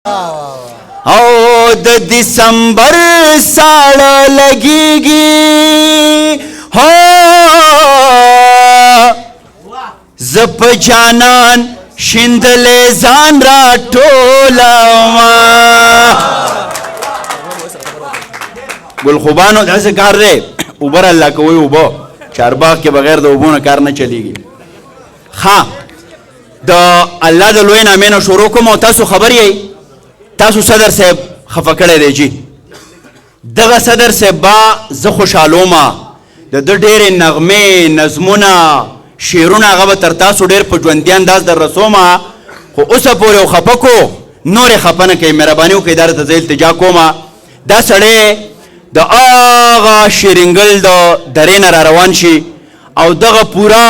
او د دسمبر ساړه لګیږي هو زه په جانان شیندلې ځان را ټولوم. ګل خوبانو داسې کار دی، اوبه الله کوي، اوبه چارباغ کې بغیر د اوبو نه کار نه چلیږي. ښه، د الله د لوی نامې نه شروع کوم. او تاسو خبر یئ، تاسو صدر صاحب خفه کړی دی جی. دغه صدر صاحب با زه خوشحالوم، د ده ډېرې نغمې، نظمونه، شعرونه هغه به تر تاسو ډېر په ژوندي انداز در رسوم، خو اوسه پورې یو خفه کو، نور یې خفه نه کوي. مهرباني وکړئ، دا درته زه التجا کوم. دا سړی د هغه شیرینګل د درې نه را روان شي او دغه پوره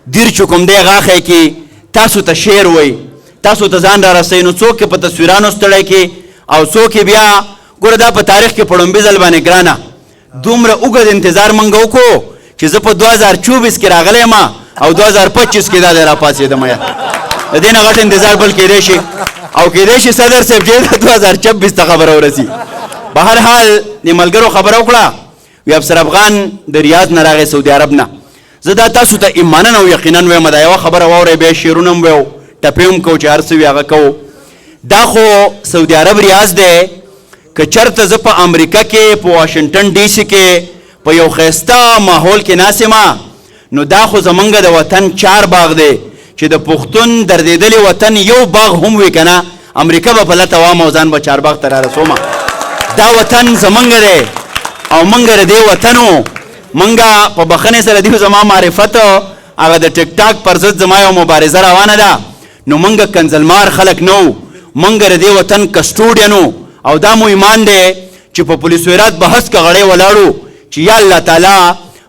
دیر چې کوم دی غاښی کې تاسو ته شعر وایي، تاسو ته ځان را رسوي. نو څوک په تصویرانو ستړی کې او څوک بیا ګوره دا په تاریخ کې په ړومبي ځل باندې ګرانه دومره اوږد انتظار مونږ وکړو چې زه په 2024 کې راغلی یم او 2025 کې دا دی راپاڅېدم. یا د دې نه غټ انتظار بل کېدی شي؟ او کېدی شي صدر صاحب چې 2026 ته خبره ورسي. به هر حال د ملګرو خبره وکړه، وی افسر افغان د ریاض نه راغی، سعودي عرب نه. زه دا تاسو ته ایمانا او یقینا وایم، دا یوه خبره واورئ، بیا شعرونه هم وایو، ټپې هم کوو، چې هر څه وي هغه کوو. دا خو سعودي عرب ریاض دی، که چېرته زه په امریکا کې په واشنګټن ډي سي کې په یو ښایسته ماحول کې ناست یم، نو دا خو زمونږ د وطن چار باغ دی چې د پښتون دردېدلي وطن یو باغ هم وي که نه، امریکا به په لته وام او ځان به چارباغ ته رارسوم. دا وطن زمونږ دی او مونږ د دې وطن و. مونږ په بخښنې سره دیو زما معرفت هغه د ټیک ټاک پر ضد زما یو مبارزه روانه ده، نو مونږ کنځلمار خلک نه وو، مونږ د دې وطن کسټوډین وو. او دا مو ایمان دی چې په پولیس ویرات به هسکه غړی ولاړو چې یا الله تعالی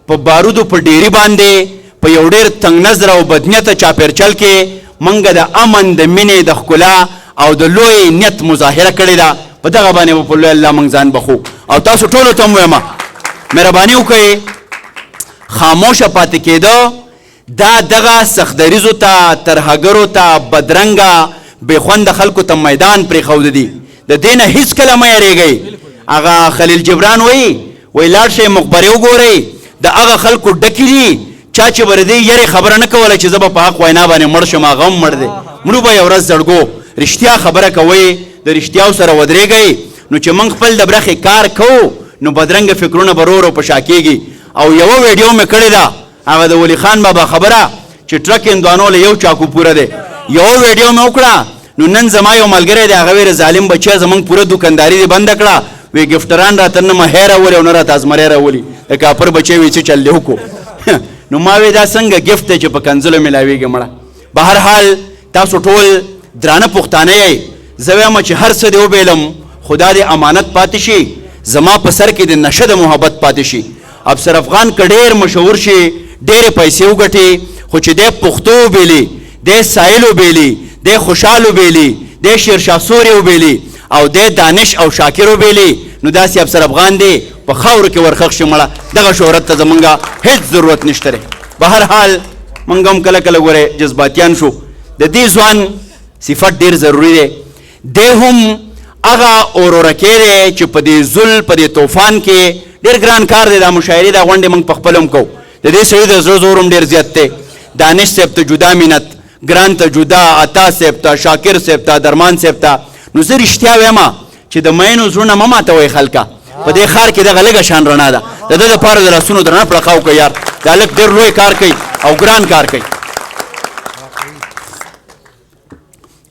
په بارودو په ډیری باندې په یو ډیر تنګ نظر او بدنیته چاپیرچل کې مونږ د امن، د مینې، د ښکلا او د لوی نیت مظاهره کړې ده، په دغه باندې به په لوی الله مونږ ځان بخو. او تاسو ټولو ته هم وایم، مهرباني وکړئ، خاموشه پاتې کېده دا دغه سختدریځو ته، ترهګرو ته، بدرنګه بېخونده خلکو ته میدان پرېښود دي. د دې نه هیڅکله مه یریږئ. هغه خلیل جبران وایي، وایي لاړ شئ مقبرې وګورئ، د هغه خلکو ډکې دي چا چې به د دې یرې خبره نه کوله چې زه به په حق وینا باندې مړ شم، هغه هم مړ دی. مړو به یو ورځ زړګو. رښتیا خبره کوئ، د رښتیاو سره ودرېږئ. نو چې موږ خپل د برخې کار کوو، نو بدرنګه فکرونه به ورو ورو په شا کېږي. او یوه ویډیو مې کړې ده، هغه د ولي خان بابا خبره چې ټرک هندوانو له یو چاکو پوره دی، یوه ویډیو مې وکړه. نو نن زما یو ملګری دی، هغه ویل ظالم بچیه زمونږ پوره دکانداري دې بنده کړه، وی ګفټران راته نه مهی راولي او نه راته ازمری راولي، د کاپر بچی وی څه چل دی وکړو. نو ما وی دا څنګه ګفټ دی چې په کنځلو ملاویږي مړه. به هر حال تاسو ټول درانه پښتانه یئ، زه وایم چې هر څه دې وبیلم، خدا دې امانت پاتې شي، زما په سر کې د نشه د محبت پاتې شي. افسر افغان که ډېر مشهور شي، ډېرې پیسې وګټي، خو چې دی پښتو وبیلي، دی سایل وبیلي، دی خوشحال وبیلي، دی شیرشاه سوري وبیلي او دی دانش او شاکر وبیلي، نو داسې افسر افغان دی په خاورو کې ورخښ شي مړه. دغه شهرت ته زمونږ هیڅ ضرورت نشته دی. به هر حال مونږ هم کله کله ګورې جذباتیان شو. د دې ځوان صفت ډېر ضروري دی. دی هم هغه اورورکی دی چې په دې ذل په دې طوفان کې ډېر ګران کار دی. دا مشاعرې، دا غونډې موږ په خپل هم کوو. د دې سړي د زړه زور هم ډېر زیات دی. دانش صاحب ته جدا منت، ګران ته جدا، عطا صاحب ته، شاکر صاحب ته، درمان صاحب ته. نو زه رښتیا وایم چې د مینو زړونه مه ماتوئ خلکه. په دې ښار کې دغه لږه شان رڼا ده، د ده دپاره د لاسونو درنه پړقا وکړئ یار. دا هلک ډېر لوی کار کوي او ګران کار کوي.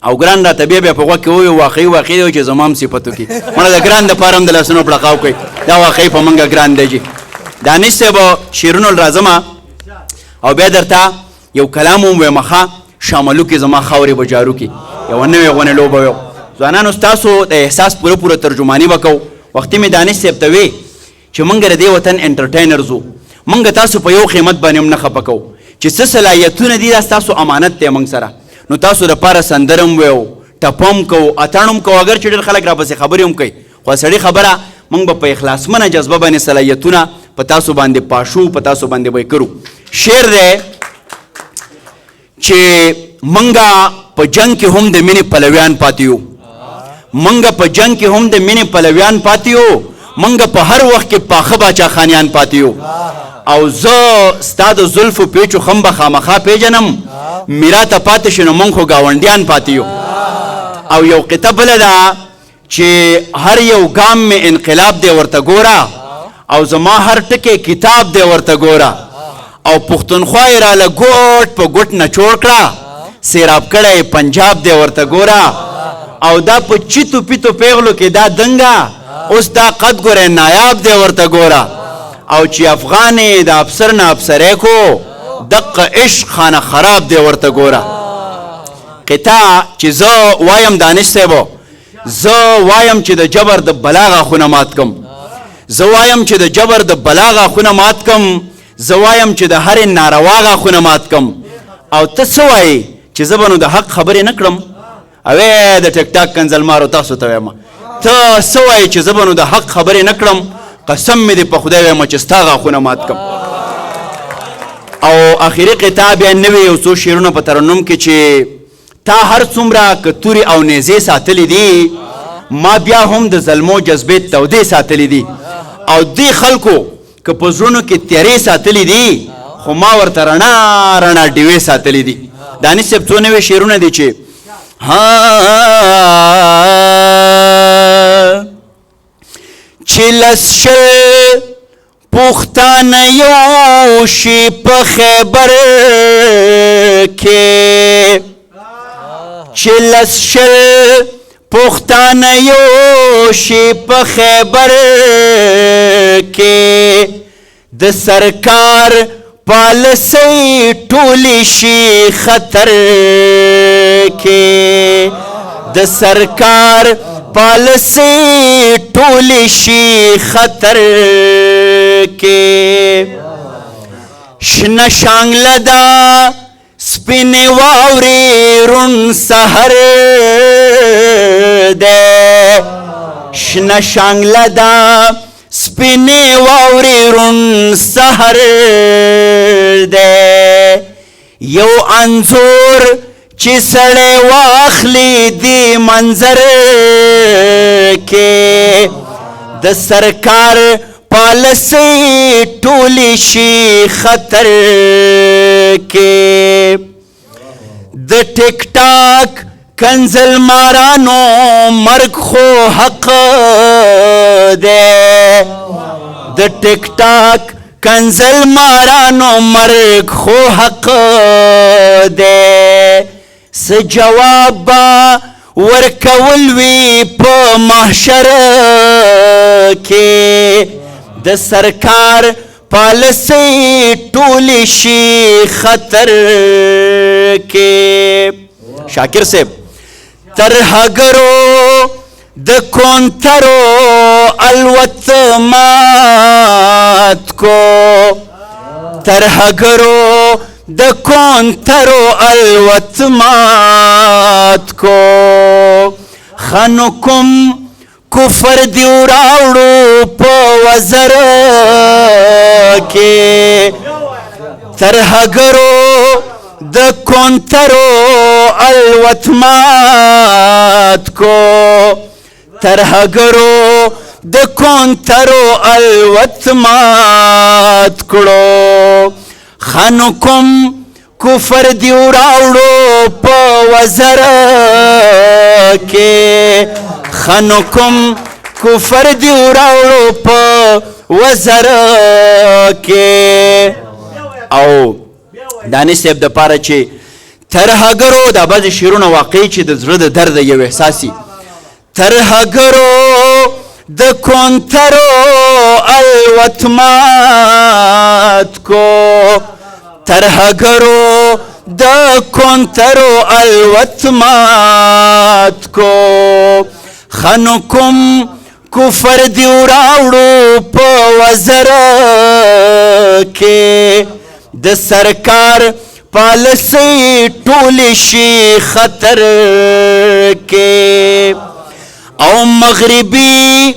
او ګران راته بیا بیا په غوږ کې ووایي واقعي واقعي دی چې زما هم صفت وکړي مړه. د ګران دپاره هم د لاسونو پړقا وکړئ، دا واقعي په موږ ګران دی جي. دانش صاحب شعرونو له راځم او بیا درته یو کلام هم وایم. ښه شاملو کې زما خاورې به جارو کې یوه نوې غونې لوبه ویو. ځوانانو ستاسو د احساس پوره پوره ترجماني به کوو. وختي مې دانش صاحب ته وی چې مونږ د دې وطن انټرټینرز وو، مونږ تاسو په یو قیمت باندې هم نه خفه کوو. چې څه صلاحیتونه دي دا ستاسو امانت دی مونږ سره، نو تاسو دپاره سندره هم ویو، ټپه هم کوو، اتڼ هم کوو. اګر چې ډېر خلک راپسې خبرې هم کوي، خو سړي خبره مونږ به په اخلاصمنه جذبه باندې صلاحیتونه په تاسو باندې پاشو، په تاسو باندې به یې کرو. شعر دی چې مونږه په جنگ کې هم د مینې پلویان پاتې یو. مونږ په جنګ کې هم د مینې پلویان پاتې یو، مونږ په هر وخت کې پاخه باچا خانیان پاتې یو. او زه ستا د زلفو پیچو خم به خامخا پېژنم، میراته پاتې شي نو مونږ خو ګاونډیان پاتې یو. او یو قطعه بله ده چې هر یو ګام مې انقلاب دی ورته ګوره، او زما هر ټکی کتاب دی ورته ګوره. او پښتونخوا یې راله ګوټ په ګوټ نچوړ کړه، سیراب کړی یې پنجاب دی ورته ګوره. او دا په چیتو پیتو پیغلو کې دا دنګه اوس دا قد ګوره نایاب دی ورته ګوره. او چې افغان یې د افسر نه افسری کو، دقه عشق خانه خراب دی ورته ګوره. قطعه چې زه وایم دانش صاحب، زه وایم چې د جبر د بلا غاښونه مات کم، زه وایم چې د جبر د بلا غاښونه مات کم، زه وایم چې د هرې ناروا غاښونه مات کم. او ته څه وایې چې زه به نو د حق خبرې نه کړم؟ اوې د ټیک ټاک کنځلمارو تاسو ته وایم، ته څه وایې چې زه به نو د حق خبرې نه کړم؟ قسم مې دې په خدای وایم چې ستا غاښونه مات کم. او اخري قطعه بیا نوې یو څو شعرونه په ترنم کې چې تا هر څومره که تورې او نیزې ساتلې دي، ما بیا هم د زلمو جذبې تودې ساتلې دي. او دې خلکو که په زړونو کې تیرې ساتلې دي، خو ما ورته رڼا رڼا ډیوې ساتلې دي. دانش صاحب څو نوې شعرونه دي چې ها چې لس شل پښتانه یو شي په خیبر کې، چې لس شل پښتانه یو شي په خیبر کې، د سرکار پالیسۍ ټولې شي خطر کې، د سرکار پالیسۍ ټولې شي خطر کې. شنه شانګله ده سپینې واورې روڼ سحر دی، شنه شانګله ده سپینې واورې روڼ سحر دی. یو انځور چې سړی واخلي دې منظر کې، د سرکار پالیسۍ ټولې شي خطر کې. د ټیک ټاک کنځل مارانو مرګ خو حق دی، د ټیک ټاک کنځل مارانو مرګ خو حق دی. څه جواب به ورکول وي په محشر کې، د سرکار پالیسۍ ټولې شي خطر کې. شاکر صاحب، ترهګرو د کونترو الوت مات کو، ترهګرو د کونترو الوت مات کو. خنو کوم کفر دیو راوړو په وزر کې، ترهګرو د کونترو الوت مات کو، ترهګرو د کونترو الوت مات کړو. خنو کوم کفر دیو راوړو په وزر کې، خنو کوم کفر دیو راوړو په وزر کې. او دانش صاحب د پاره چې ترهګرو دا بعضې شعرونه واقعي چې د زړه د درد یو احساسي، ترهګرو د کونترو الوت مات کو، ترهګرو د کونترو الوت مات کو. خنو کوم کفر دیو راوړو په وزر کې، د سرکار پالیسۍ ټولې شي خطر کې. او مغربي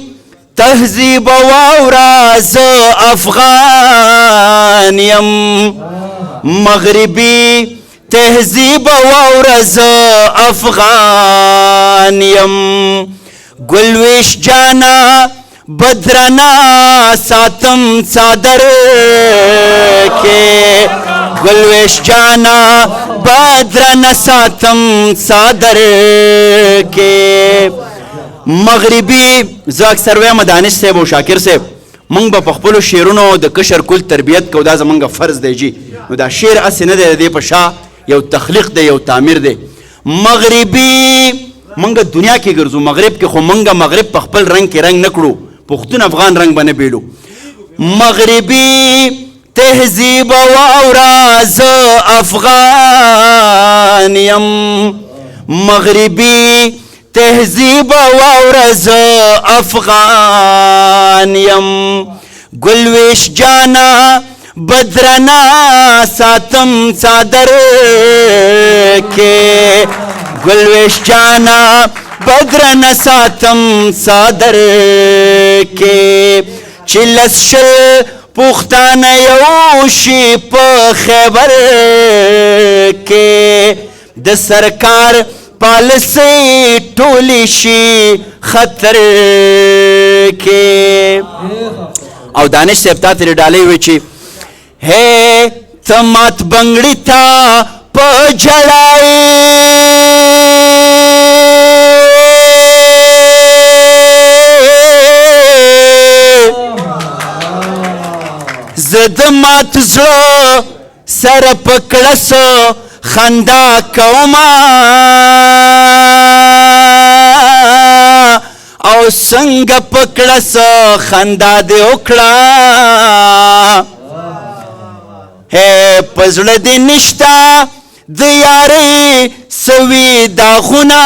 تهذیب واورا زه افغان یم، مغربي تهذیب واوره زه افغان یم. ګلویش جانا بدرنا ساتم څادر کې، ګلویش جانا بدرنا ساتم څادر کې. مغربي، زه اکثر وایم دانش صاحب او شاکر صاحب، مونږ به په خپلو شعرونو د کشر کل تربیت کو، دا زمونږ فرض دی جی. نو دا شعر هسې نه دی، د دې په شا یو تخلیق دی، یو تعمیر دی. مغربي، مونږ دنیا کې ګرځو، مغرب کې، خو مونږ مغرب په خپل رنګ کې رنګ نه کړو، پښتون افغان رنګ به نه بیلو. مغربي تهذیب واوره زه افغان یم، مغربي تهذیب واوره زه افغان یم. ګلویش جانا بدرنا ساتم څادر کې، ګلویش جانا بدرنا ساتم څادر کې. چې لس شل پښتانه یو شي په خیبر کې، د سرکار پالیسي ټولې شي خطر کې. او دانش صاحب تا ترې ډالۍ وي چې هې ته مات بنګړي ته په ژړایې، زه د مات زړه سره په کړسو خندا کومه، او څنګه په کړسو خندا دې وکړه؟ هې په زړه دې نشته د یارۍ سوي داغونه،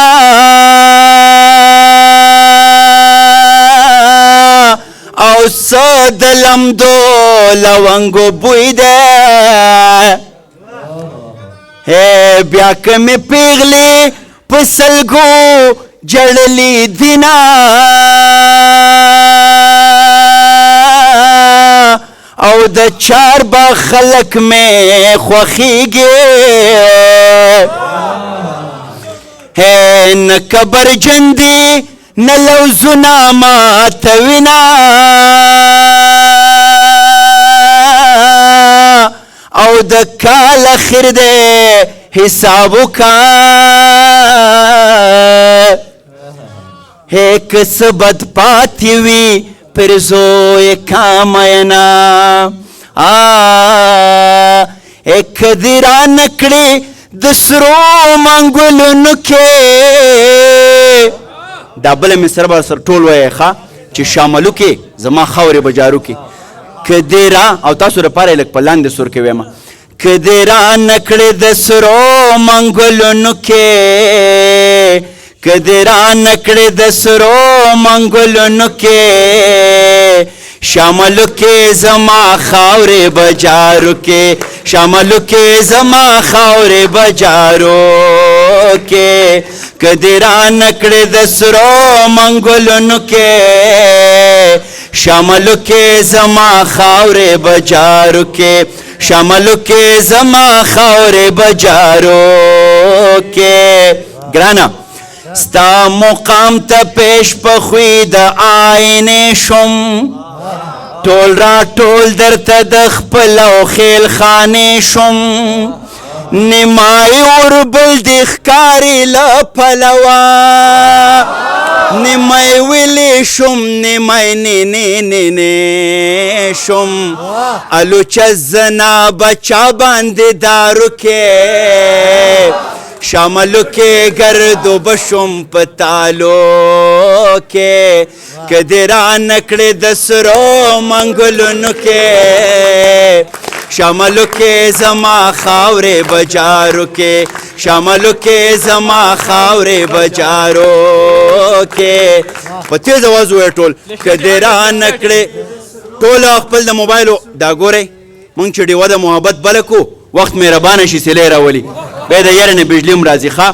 او څه د لمدو لونګو بوی دی. هې بیا که مې پیغلې په سلګو جړلې دینه، او د چار باغ خلک مې خوښېږي. هې نه کبرجن دي نه لوزونه ماتوینه، او د کال اخر دی حساب وکا. هې که څه بد پاتې وي پر زوی کامینا، که دې رانه کړې د سرو منګولونو کې. دا بله مصره به سره ټول وایې ښه، چې شاملو کې زما خاورې به جارو کې. که دې را، او تاسو دپاره یې لږ په لاندې سور کې وایم، که دې رانه کړې د سرو منګولونو کې، که دې رانه کړې د سرو منګولونو کې، شاملو کې زما خاورې به جارو کې، شاملو کې زما خاورې به جارو کې. که دې رانه کړې د سرو منګولونو کې، شاملو کې زما خاورې به جارو کې، شاملو کې زما خاورې به جارو کې. ګرانه ستا مقام ته پیش په خوی د آینې شم، ټول را ټول درته د خپل او خیل خانې شم. نیمایي اوربل دې ښکاري له پلوه، نیمای ویلې شم نیمای نینې نینې شم. الوچه زنا بچا باندې دارو کې، شاملو کې ګردو بشم په تالو کې. که دې رانه کړې د سرو منګولونو کې، شاملو کې زما خاورې به جارو کې، شاملو کې زما خاورې به جارو کې. په تېز اواز ووایه ټول، که دې رانه کړې. ټول خپل د موبایلو دا ګورئ، مونږ چې ډیوه د محبت بله کو، وخت مهربانه شي سیلی راولي، بیا د یارې نه بجلي هم راځي. ښه،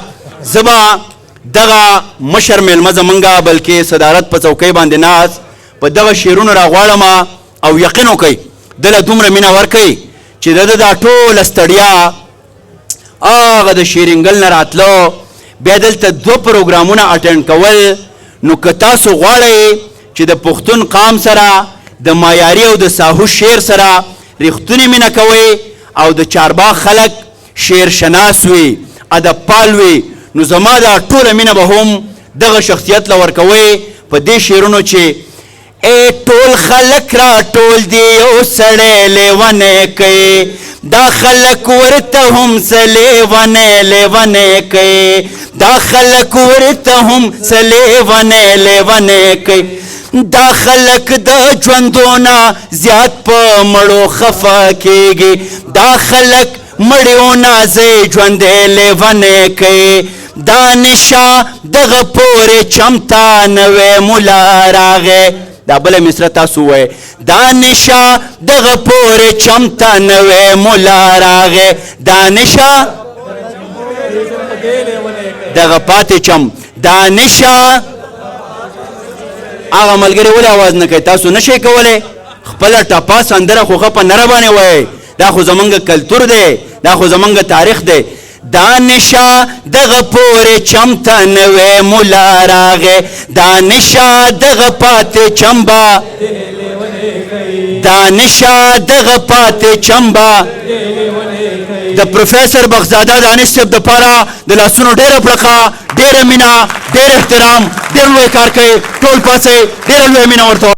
زه به دغه مشر میلمه زمونږه، بلکې صدارت په څوکۍ باندې ناست، په دغه شعرونو راغواړم، او یقین وکئ دله دومره مینه ورکئ چې د ده دا ټوله ستړیا هغه د شیرینګل نه راتلو، بیا دلته دوه پروګرامونه اټینډ کول. نو که تاسو غواړئ چې د پښتون قام سره د معیاري او د ساهو شعر سره رښتونې مینه کوئ او د چارباغ خلک شعر شناس وي، ادب پال وي، نو زما دا ټوله مینه به هم دغه شخصیت له ورکوئ په دې شعرونو چې ای ټول خلک را ټول دی یو سړی لیونی کوي، دا خلک ورته هم څه لیونی لیونی کوي، دا خلک ورته هم څه لیونی لیونی کوي، دا خلک د ژوندونه زیات په مړو خفه کیږي، دا خلک مړیونه زی ژوندی لیونی کوي، دا نشه دغه پورې چمتا نوې مولا راغی. دا بله مصره تاسو ووایئ، دا نشه دغه پورې چمتا نوې مولا راغی، دا نشه دغه پاتې چم، دا نشه. هغه ملګری ولې اواز نه کوي؟ تاسو نشئ کولی خپله ټپه سندره خو ښه په نره باندې وایئ، دا خو زمونږ کلتور دی، دا خو زمونږ تاریخ دی. دا نشه دغه پورې چمته نوې مولا راغی، دا نشه دغه پاتې چمبا، دا نشه دغه پاتې چمبا. د پروفیسر بخزاده دانش صاحب دپاره د لاسونو ډېره پړقه، ډېره مینه، ډېر احترام، ډېر لوی کار کوي. ټول پاڅئ، ډېره لویه مینه ورته.